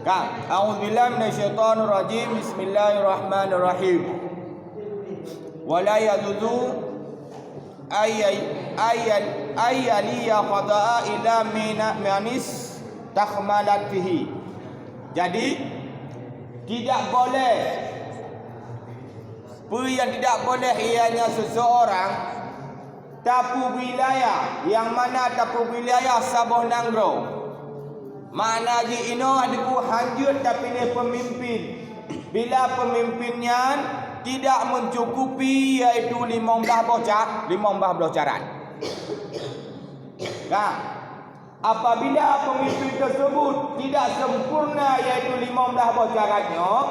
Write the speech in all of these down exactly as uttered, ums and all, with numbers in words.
Ka, a'udzubillahi minasyaitonirrajim. Bismillahirrahmanirrahim. Wa la yajuzu ay, ay, ay, ay yaliya qada'a illa mina, manis takhmalat fihi. Jadi, tidak boleh, peue nyang tidak boleh ianya seseorang tapeuwilayah, nyang mana tapeuwilayah saboh nanggroe. Makna jih inoe Teungku, hanjeuet tapiléh peumimpin bila peumimpin nyan tidak mencukupi, yaitu limong blaih boh ca-, limong blaih boh syarat. Ka. Apabila pemimpin tersebut tidak sempurna, yaitu limong blaih boh syarat nyoe,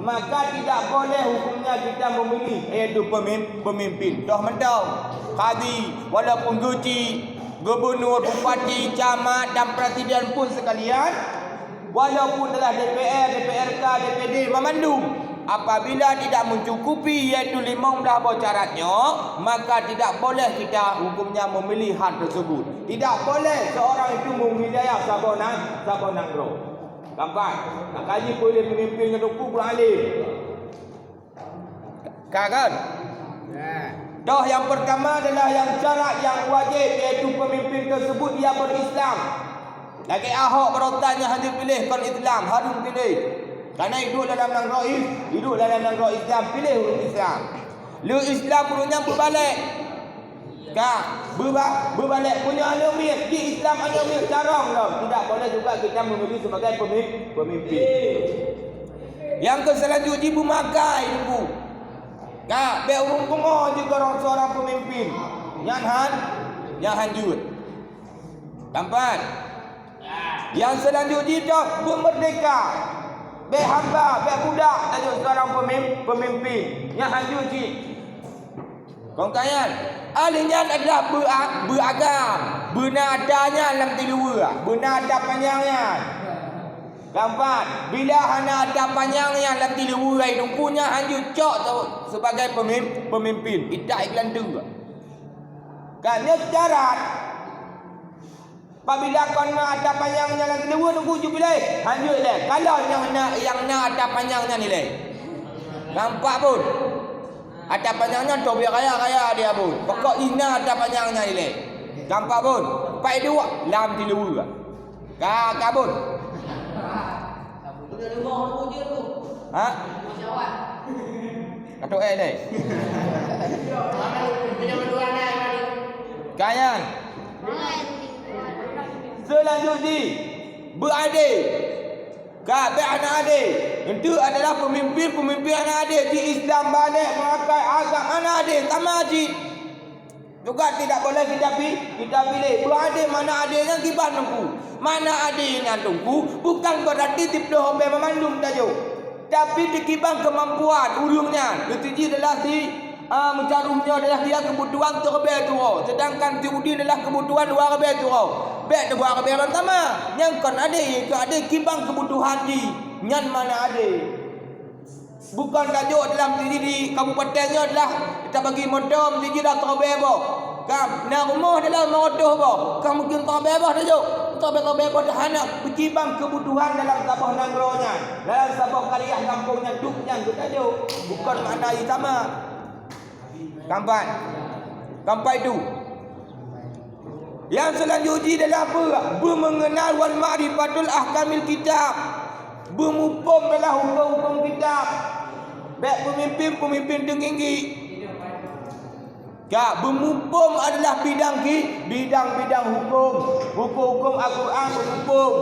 maka tidak boleh hukumnya kita memilih, yaitu pemim-, pemimpin. Toh mantong, kadi, walaupun geuchik, gubernur, bupati, camat, dan presiden pun sekalian, walaupun adalah D P R, D P R K, D P D, mamandum, apabila tidak mencukupi, yaitu limong blaih boh syarat nyoe, maka tidak boleh kita hukumnya memilih hal tersebut. Tidak boleh seorang itu memilih saboh nang-, saboh nanggroe. Gampang. Maka jih peue lé pemimpin ngon teungku, ureueng alim. Ka kan? Toh yang pertama adalah yang syarat yang wajib, yaitu pemimpin tersebut ia berislam. Lagèe Ahok barotan nyan hanjeuet piléh kon Islam, hareuem piléh. Karena hidup dalam nanggroe Is-, hidup dalam nanggroe Islam, piléh ureueng Islam. Lé Islam ureueng nyan beubalek. Ka, beuba-, beubalek, meunyoe aneuk miet, di Islam aneuk miet carông lom, tidak boleh juga kita memilih sebagai pemim-, pemimpin. Nyang keu seulanjut jih beumagai teungku. Ka, bèk ureueng pungo jeuet keu seorang pemimpin. Nyan han, nyan hanjeuet. Keempat. Nyang seulanjut jih toh beumeurdeka. Bèk hamba, bèk budak tajok seorang pemim-, pemimpin. Nyan hanjeuet jih. Kon ka nyan, ahli nyan adalah beu-, beuagam, beuna ata nyan lam tiluweue, beuna ata panyang nyan. Keempat, bila hana ata panyang nyan lam tiluweue, ai teungku nyan hanjeuet cok sebagai pemim-, pemimpin, itak iklan tu. Ka nyan syarat. Apabila kon na ata panyang nyan lam tiluweue teungku jeuet piléh, hanjeuet ilèe. Kalau nyang na, nyang na ata panyang nyan ilèe. Nampak pun. Ata panyang nyan toh bèk raya-raya dia pun. Pokok jih na ata panyang nyan ilèe. Nampak pun. Pai duek lam tiluweue. Ka, ka pun. Ha? Ka toh eh deh. Ka nyan. Seulanjut jih, beuadé. Ka bèk hana adé. Enteuk adalah pemimpin-pemimpin hana adé. Di Islam balek, meuakai agam hana adé. Sama jih. Juga tidak boleh kita pi-, kita pilih. Beuadé, makna adé nyan kiban teungku. Makna adé nyan teungku, bukan berarti siploh ribèe mamandum tajok. Tapi dikiban keumampuan ureueng nyan. Beutôi jih adalah si, a, Meucarom nyoe adalah dia keubutuhan siribèe turo, seudangkan si Udin adalah keubutuhan dua ribèe turo. Bèk dua ribèe lom sama. Nyan kon adé, keu adé kiban keubutuhan jih. Nyan makna adé. Bukon tajok dalam sijih di kabupaten nyoe adalah tabagi moto sijih dah siribèe boh. Ka na rumoh dalam lima ratus boh. Ka mungken siribèe boh tajok. Siribèe-siribèe boh dah hana, beukiban keubutuhan dalam saboh nanggroe nyan, dalam saboh kaliah gampông nyan, dum nyan geutajok. Bukon makna jih sama. Keempat. Keempat itu. Nyang seulanjut jih adalah peue? Beumeungeunal wan ma'rifatul ahkamil kitab. Beumuphom adalah huköm-huköm kitab. Bèk peumimpin-peumimpin teunginggi. Ka, beumuphom adalah bidang ki-, bidang-bidang huköm. Huköm-huköm Al-Qur'an beumuphom.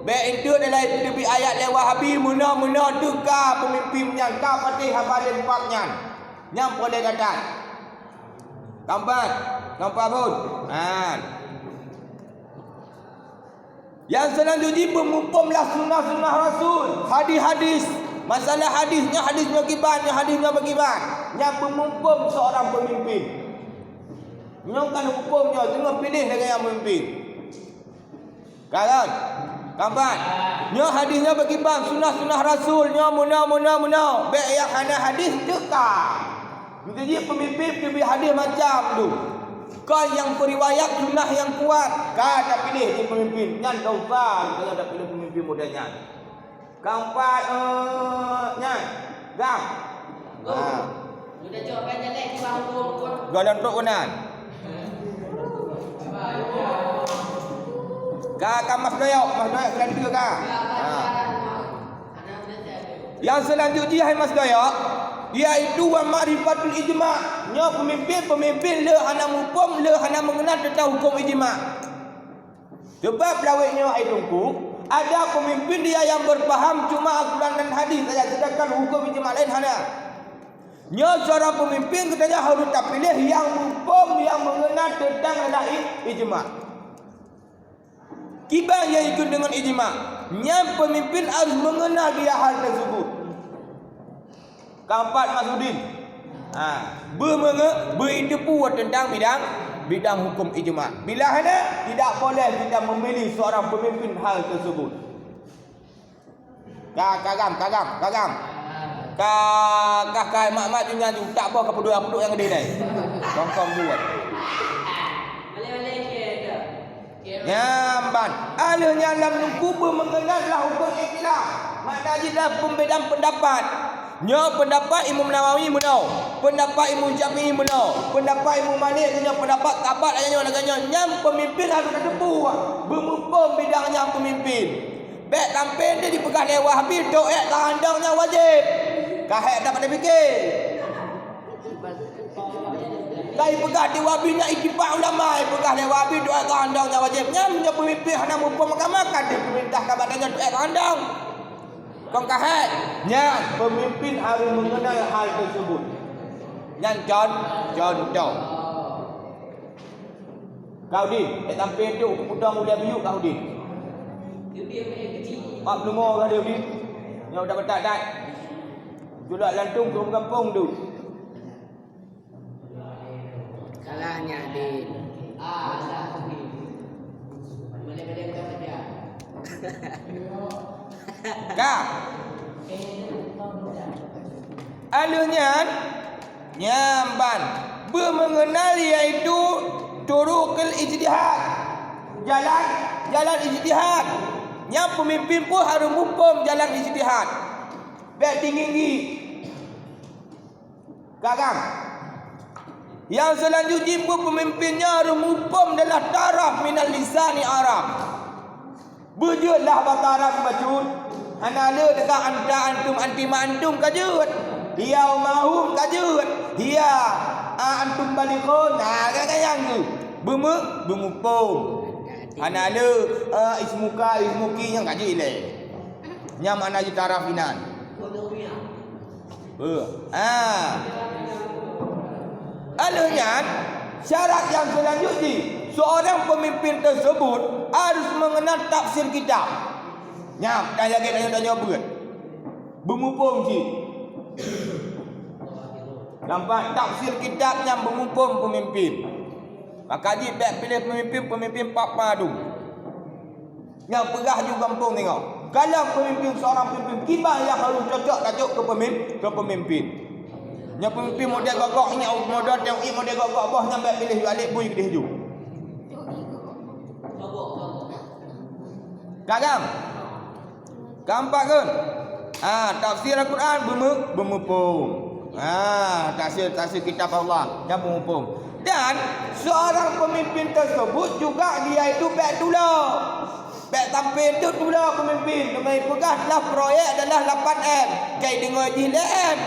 Bèk enteuk adalah teubiet ayat lé Wahabi, meunoe-meunoe teuka peumimpin nyan ka patéh haba lé empat nyan. Nyang peureulèe gata. Keempat, keempat phôn. Nah. Nyang seulanjut jih beumuphom lah sunnah-sunnah Rasul, hadis-hadis. Masalah hadis, nyoe hadis nyoe kiban, nyoe hadis nyoe beukiban. Nyang beumuphom seorang peumimpin. Nyoe kan huköm nyoe, teungoh piléh lagèe nyang peumimpin. Ka kan? Keempat. Nyoe hadis nyoe beukiban, sunnah-sunnah Rasul nyoe meunoe, meunoe, meunoe. Bèk nyang hana hadis teuka. Meusti jih peumimpin teubiet hadis macam tu. Kon nyang peuriwayat sunnah nyang kuat, ka tapiléh jih peumimpin. Nyan dosa, kalau tapiléh peumimpin model nyan. Keempat, eh, nyan. Gam. Ha. Udah jawab kan jalan di bawah hukum. Golom trok unan. Ka, ka Mas Doyok, Mas Doyok keunan tu ka. Ha. Yang selanjut jih hai Mas Doyok, yaitu wa ma'rifatul ijma'. Nyoe peumimpin-peumimpin le hana muphom, le hana meungenal teuntang huköm ijma'. Sebab lawét nyoe hai Teungku, ada peumimpin dia yang beupaham cuma Al-Quran dan hadis saja, sedangkan huköm ijma' laén hana. Nyoe seurang peumimpin geutanyoe harôh tapiléh nyang muphom, nyang meungenal teuntang adalah i-, ijma'. Kiban nyang jikheun deungon ijma', nyan peumimpin harôh meungenal dia hal teuseubut. Keempat Mas Udin. Ha, beumeunge-, beuteupeue teuntang bidang, bidang huköm ijma'. Bila hana, tidak boleh kita memilih seorang pemimpin hal tersebut. Ka, ka gam, ka gam, ka gam. Ka, ka, ka mat-mat ju nyan ju, tak boh ka peuduek-peuduek nyang deh dai. Kongkong buet. Nyan ban, aleuh nyan lam Teungku beumeungenal lah huköm ikhtilaf. Makna jih lah peumbedaan peundapat. Nyoe peundapat Imam Nawawi meunoe, peundapat Imam Syafi'i meunoe, peundapat Imam Malik, nyoe peundapat sahabat lagèe nyoe, lagèe nyoe. Nyan peumimpin harôh tateupeue, beumuphom bidang nyan peumimpin. Bèk sampai deh jipeugah lé Wahabi, doa keuhandang nyan wajéb. Ka hék dapat dipike. Ka jipeugah di Wahabi nyan ittifak ulama, jipeugah lé Wahabi doa keuhandang nyan wajéb. Nyan meunyoe peumimpin hana muphom agama, ka deuh peurintah ka bak tanyoe doa keuhandang. Kon ka hék, nyan peumimpin harôh meungenal hal teuseubut. Nyan con-, contoh. Kak Udin, eh, sampai tu, aku peudong ulèe miyueb Kak Udin. Pat peuleumô kah Udin? Nyoe udah betak dat. Julak lantung turun gampông tu. Kalah nyak, Din. Ka. Aleuh nyan, nyan ban beumeungenal yaitu turuqul ijtihad. Jalan, jalan ijtihad. Nyan peumimpin pun harôh muphom jalan ijtihad. Bèk tinggi-tinggi. Ka gam. Nyang seulanjut jih peumimpin nyan harôh muphom adalah taraf minal lisani Arab. Beujeuet lah basa Arab bacut. Hana le teuka anta antum anti ma antum ka jeuet. Hiya wa ma hum ka jeuet. Hiya a antum balighun. Nah, ka nyang tu. Beumeu-, beumuphom. Hana le, a, ismuka, ismuki nyang ka jeuet lé. Nyan makna jih taraf inan. Beuh. Ha. Aleuh nyan, syarat nyang seulanjut jih, seurang peumimpin teuseubut harôh meungenal tafsir kitab. Nyan, dan lagèe tanyoe-tanyoe beuet. Beumuphom cit. Nampak tafsir kitab nyang beumuphom peumimpin. Maka jih bèk piléh peumimpin, peumimpin papa dum. Nyang peugah ju gampông singoh. Kalau peumimpin, seurang peumimpin, kiban nyang harôh cocok tajok keu peumin-, keu peumimpin. Nyoe peumimpin model gogok, nyoe model teuh model gogok boh nyan bèk piléh ju, alek bui keudeh ju. Ka gam? Keumpat kheun. Ah, tafsir Al-Quran beumeu-, beumuphom. Ah, tafsir, tafsir kitab Allah nyang beumuphom. Dan seorang pemimpin tersebut juga dia itu bèk tulo. Bèk sampai tu tulo pemimpin. Keuneuk peugah lah proyek adalah lapan M. Kai deungoe jih lé M.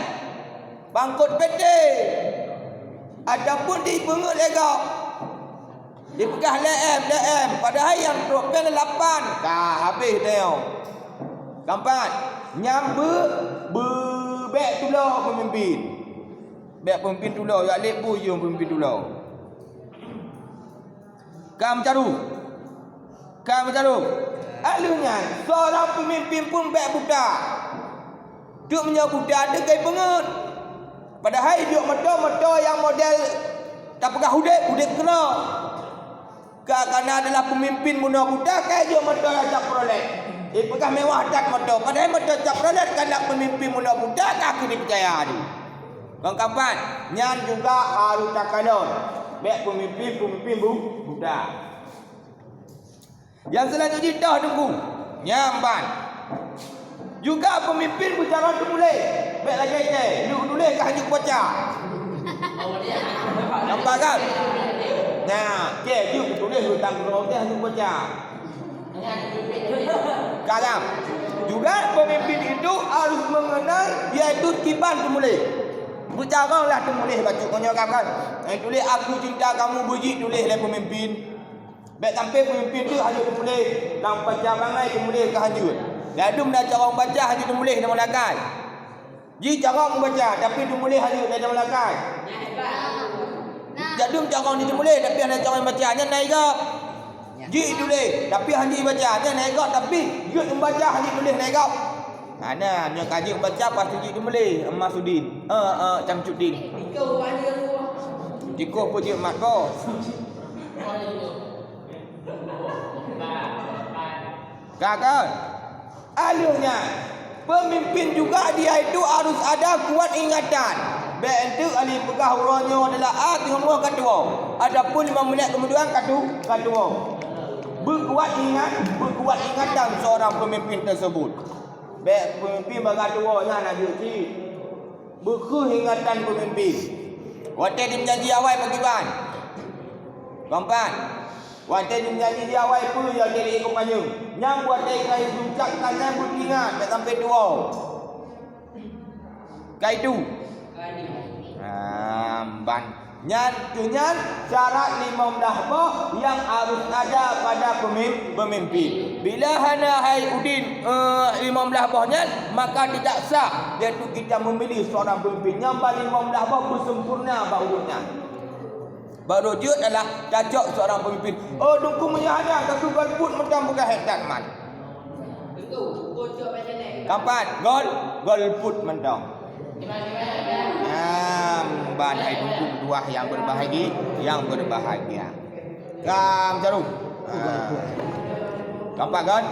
Bangkot P T. Ataupun dipeungeut lé gob. Dipeugah lé M, lé M, padahai nyang trok péng lapan, ka habéh teuh. Keumpat, nyang beu-, beu-, bèk tulo peumimpin. Bèk peumimpin tulo, jak lé bui jih peumimpin tulo. Ka meucaru. Ka meucaru. Aleuh nyan, seurang peumimpin pun bèk buta. Teuk meunyoe buta deuh kai peungeut. Padahai jok moto-moto nyang model tapeugah udép, udép keunoe. Ka kana adalah peumimpin bunoe buta, kai jok moto nyang Chevrolet. Ipeugah mewah that moto, padahai moto Chevrolet kana peumimpin bunoe buta, ka keuneuk peucaya tu. Kon keumpat, nyan juga harôh takalon. Bèk peumimpin, peumimpin bu-, buta. Nyang seulanjut jih toh Teungku. Nyan ban. Juga peumimpén beujalan teumuléh. Bék lagée kée, lheueh tuléh ka hanjeuet baca. Nampak kan? Nah, kée jeuet tuléh lheueh tanggroe kée hanjeuet baca. Kadang juga pemimpin itu harus mengenal, yaitu kiban teumuléh. Beucarông lah teumuléh bacut ngon nyoe kan. Nyang tuléh aku cinta kamu beujeuet tuléh lé pemimpin. Bék sampai pemimpin tu hanjeuet teumuléh, lam baca bangai teumuléh ka hanjeuet. Ladum na carông baca hanjeuet teumuléh lam lakée. Ji carông baca tapi teumuléh hanjeuet lam lakée. Jadum carông jiteumuléh tapi hana carông baca nyan na igab. Ji tuléh tapi hanjeuet baca nyan na igab tapi jeuet membaca hanjeuet tuléh na igab. Hana, nyoe ka jeuet baca pasti jeuet teumuléh Emas Udin. Eh, eh, Camcuddin. Jikoh pun jeuet mat ko. Ka kan? Aleuh nyan, pemimpin juga dia itu harus ada kuat ingatan. Bék enteuk Ali peugah uroe nyoe adalah ah teungoh ka tuwoe, ataupun lima menit kemudian ka tu ka tuwoe. Beukuat ingat, beukuat ingatan seorang pemimpin tersebut. Bék pemimpin bak ka tuwoe nyan na jeuet cit. Beukheueh ingatan peumimpin. Watée jimeujanji awai pakriban? Keumpat, watée jimeujanji di awai peue nyang jeuet lé kompanyong. Nyang watée ka jiucapkan nyan beutingat, bék sampai tuwoe. Ka itu. Amban. Nyan, keu nyan syarat limong blaih boh nyang harus ada pada pemim-, pemimpin. Bila hana hai Udin, eh, limong blaih boh nyan, maka tidak sah, yaitu kita memilih seorang pemimpin. Nyang ba limong blaih boh beusempurna bak ureuëng nyan. Baru jeuet adalah tacok seorang pemimpin. Oh, dukung meunyoe hana, tapi golput mantong peugah hebat man. Keempat, gol, golput mantong. Nah, ban hai dukung dua yang berbahagi, yang berbahagia. Kam jarum. Ah. Keempat kan?